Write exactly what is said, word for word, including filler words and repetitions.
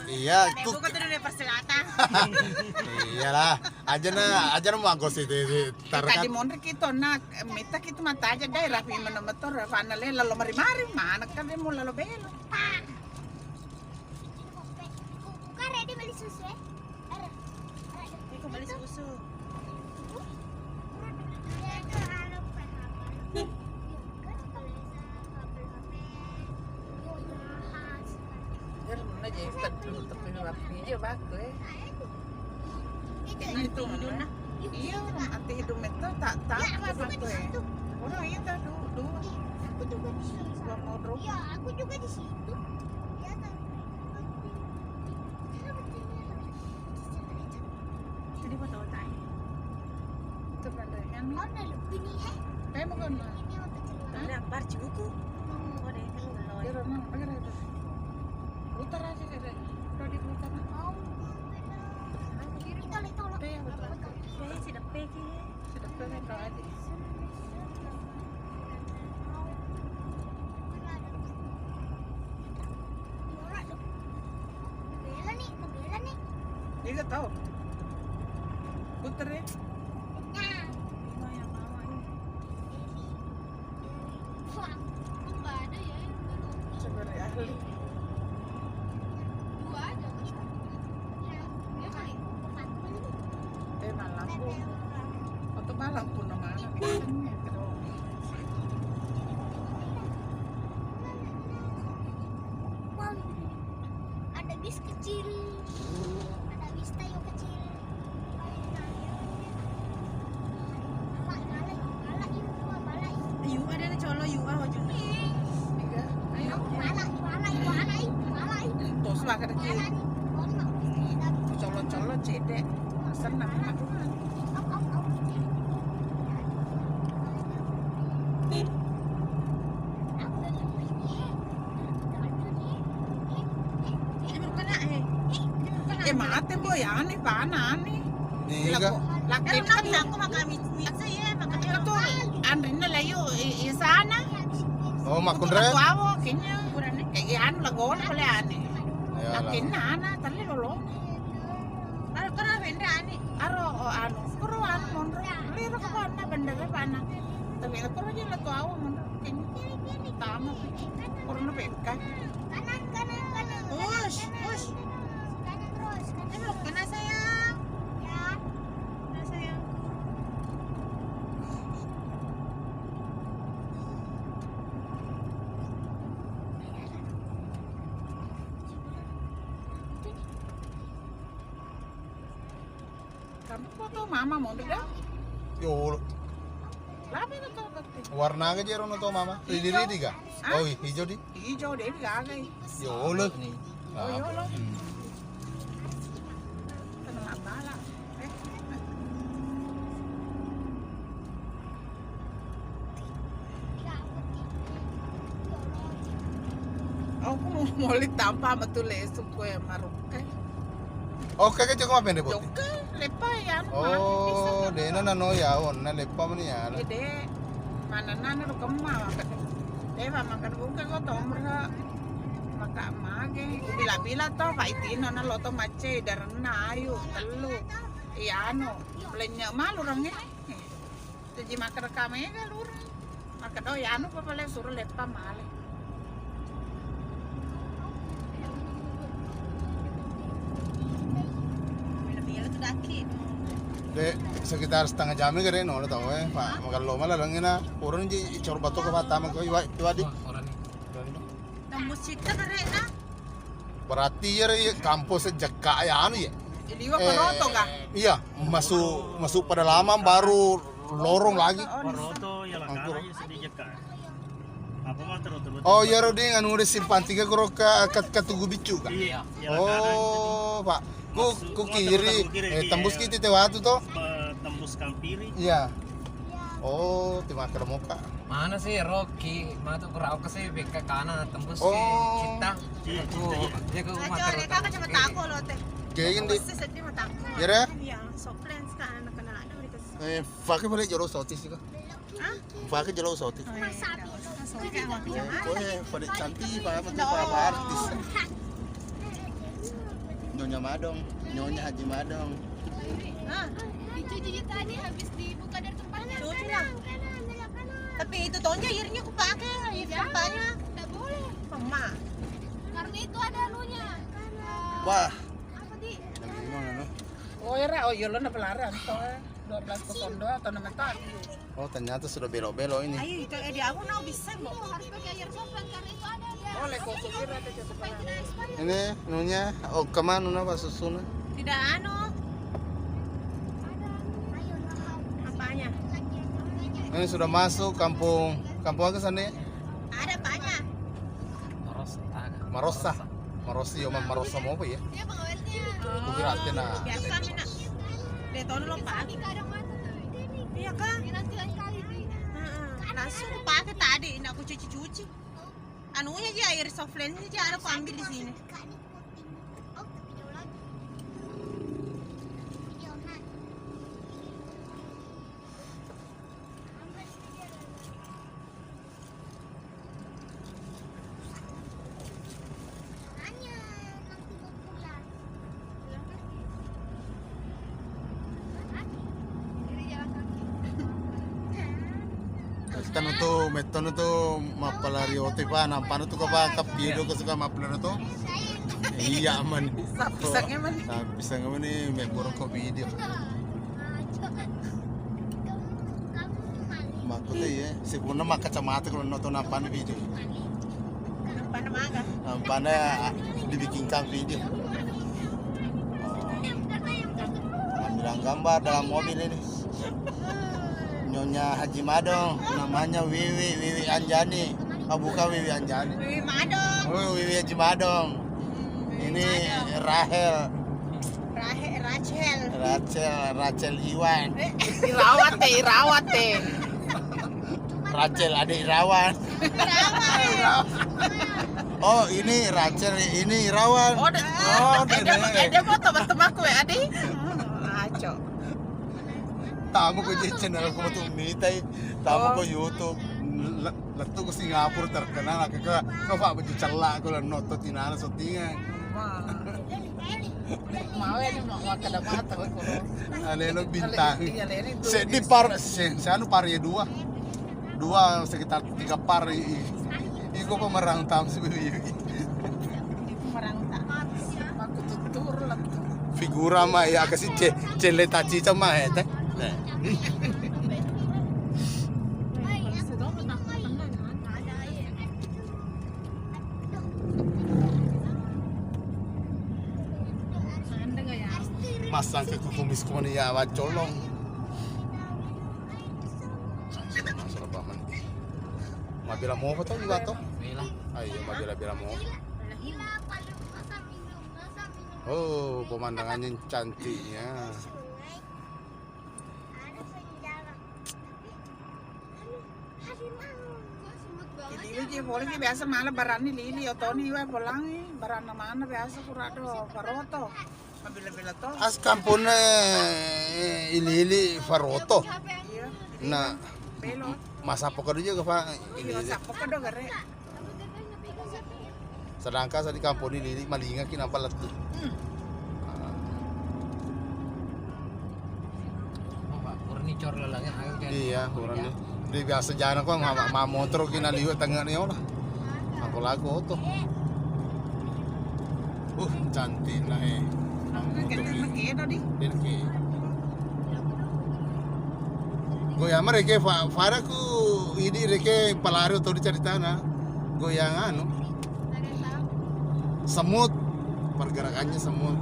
Iya, tu. Buka tu dari persilatan. Iyalah, aja na, aja na mau aku sih, sih, sih, eh, tadi monri kita nak, minta kita mata aja deh, rapi mana motor, rapi anak lalu mari-mari, mana kan dia mau lalu belok. Buka ready beli susu, eh? Iko beli susu. Iya, itu anu, P H P. Iya, kan, kalau bisa kabel H P. Iya, iya, khas. Iya, mana jadi teduh, tapi rapi aja bagus, eh. Itu, itu, itu, itu, nah. Iya, nanti hidung itu tak, tak apa, bagus, eh. Oh, iya, tak du-, dua. Iya, aku juga di situ. Gua mau dulu. Iya, aku juga di situ. Iya, tak. Jadi foto-foto aja. Itu kan dari kan. Oh, udah lebih nih, eh. Kayak mau kan, Mak? Ini apa cerita? Hah? Udah, bar cukup. Oh, deh, itu belum. Dia orang mana? Pakai itu. Putar aja, deh. Udah diputar, Mak. Oh, udah. Itu, itu, itu. Itu yang betul. Kayaknya si Depe, kayaknya. Sudah pernah kau aja. Bela nih, bela nih. Dia nggak tahu. Puter ya. Nah. Ini yang mama ini. Wah, kok nggak ada ya yang baru? Coba dari ahli. Dua aja. Iya, iya kali. Eh, malam pun. Waktu malam pun nama anak biasanya. Ada bis kecil. Ada bis tayo kecil. Yu ada na colo yu ah ujungnya. Iya. Ayo. Tos lah kerja. Colo-colo cedek. Senang. Eh, mate, boy, ane, pana, ane. Iya. Lako, laki kan aku makan mi-, mi-, iya, makan itu, anrinna layu, i-, i sana. Oh, makkunre? Tuawo, kayaknya. Eh, anu, lagona pole ane. Iyalah. Lakinna, ana, tali lolo. Aro, kara benda, ane. Aro, oh, anu, kuro, anu, monro. Liro ke mana, benda ke mana. Tapi aku aja lah tuawo, monro. Tama, corona pekka. Kanan, kanan, kanan. Us, us. Kanan terus, kanan terus. Kena sayang. Ya. Kena sayang. Kamu kok tau mama mau tidak? Yo. Lama kan tau tapi. Warna aga jero no tau mama? Ridi-ridi ga? Hah? Oh, hijau di? Hijau deh, gaga. Yo lo. Oh, yo lo. Hmm. Kena bala. Eh. Aku mau, mau li tampa betul lesu kue marukai. Oh, kage joko mappende boti? Jokka, leppa ya, anu, oh, mati, bisa, dena nano ya, onna leppa mani ya. Ede, mana nana ro kemma, maka, eh, maka buka ko tomra, maka mage, bila-bila to, Pak Itino na lo to macce, darenna ayu, tellu, iya, anu, lenya malu range. Jaji makkeda ka mega lureng. Makkeda, oh, ya anu pa pale suro leppa male. Melo-melo tu daki. De, sekitar setengah jam gede no tau eh, Pak. Magello mala lengena. Urun ji corba to ke patama ko iwa, iwa di. Tembus cita kare na. Berarti ya, ya kampus sejak ya anu ya. Liwa ke roto ga? Iya, masuk, masuk pedalaman baru lorong lagi. Roto ya langkara ya sedikit ka. Apa mah terus terus. Oh, iya, Rodi, anu udah simpang tiga kuro ke, ke, ke Tugu Biccu ka? Iya, iya, langkara. Oh, Pak. Ku, masuk, ku kiri, eh, tembus kiri, tembus iya. Kita te watu to? Pe-, tembus kampiri. Iya. Oh, terima kasih moka. Mana sih Rocky? Matu kurang ke sih, beka kanan tembus ke Cita. Iya, Cita, iya. Aku, ya, aku mata roto. Kacamata aku lo teh. Kayak gini. Sedih mata aku. Iya, ya? Iya, soft lens kan, anak kenal ada. Eh, pakai balik jero sotis juga. Hah? Pakai jero sotis. Oh, iya. Sotis kan waktu itu. Oh, eh, pada cantik, Pak, betul, Pak, artis. Oh. Nyonya Madong, Nyonya Haji Madong. Ah, dicuci tadi habis dibuka dari tempatnya. Cuci lah. Tapi itu tonja airnya kupake, air sampahnya. Tidak boleh. Mama. Karena itu ada anunya. Wah. Apa di? Yang gimana, no? Oh, iya, Ra. Oh, iya, lo na pelaran to, eh. Dua belas kosong dua atau enam tadi. Oh, ternyata sudah belok-belok ini. Ayo, itu, eh, di aku nau bisa, Mbok. Harus pakai air sofan karena itu ada. Boleh, kosong kira ada jatuh. Ini nunya, oh, kemana, nuna, Pak, susuna? Tidak anu. Apanya? Ini sudah masuk kampung, kampung apa sana? Ada apanya? Marosa. Marosa. Marosi, yo, man, Marosa mau apa ya? Dia pengawetnya. Kukira artinya. Biasa, Mina. Dia tahun lo pagi. Iya, kan? Dia nanti lain kali di. Heeh. Langsung kupake tadi, ndak kucuci-cuci. Anunya aja, air softlensnya aja ada kuambil di sini. Tanu tu, mettonu tu mappalari oto pa, nampanu tu kapa, kapido kesuka mappalari oto. Iya, man. Sapisang, man. Sapisang, man, ni, meboro ko video. Makkutu iya, sipunna makkacamata kalau nonton apa nih video. Apa nama? Apa dibikinkan video. Ambil gambar dalam mobil ini. Nyonya Haji Madong, namanya Wiwi, Wiwi Anjani. Oh, bukan Wiwi Anjani. Wiwi Madong. Oh, Wiwi Haji Madong. Ini Rahel. Rahe-, Rachel. Rachel, Rachel Iwan. Irawat teh, Irawat teh. Rachel, adik Irawan. Irawan. Oh, ini Rachel, ini Irawan. Oh, de-, oh, eh, dia mau, eh, dia mau teman-temanku ya, Adi? Hmm, aco. Tamu ko je channel ko tu mitai. Tamu ko YouTube. Lettu ko Singapura terkenal, ke, ke, ke, Pak, baju celak ko, nonton tinana syutingan. Wah. Mau ya, ini mau, mau kada mata, weh, kalau. Aleno bintang. Iya, aleno itu. Seddi par, se-, seanu par ya dua. Dua sekitar tiga par i-, i-, iko pemerang tam si Wiwi. Itu merang tak. Aku tutur lah. Figura ma ya kasih ce-, cele taci cama ya teh. Nah. Masang ke kumis kemana ya, wacolong. Mabela mopa to juga to? Bela. Ayo, mabela-bela mopa. Oh, pemandangannya cantiknya. Jadi, Wiji, boleh ki biasa malah barani lili, otoni wa polangi, barana mana biasa kurado faroto. Mabela-bela to. As kampone, eh, ili-ili faroto. Iya. Nah, belo. Masappo kadu juga, Pak. Iya, masappo kadu gare. Sedangkan sa di kampong ini, ini malinga ki nampa lettu. Hmm. Ah. Oh, Pak, purani cor lalangnya, ayo, kan? Iya, purani. Dia biasa jalan kok, ma-, ma-, motor ki naliwat tengah ni, olah. Aku lagu oto. Uh, cantik lah, eh. Aku motor kan ini. Dia ke. Goyang mereka, fa-, faraku ini reke palari oto di ceritana. Goyang anu. Semut, pergerakannya semut.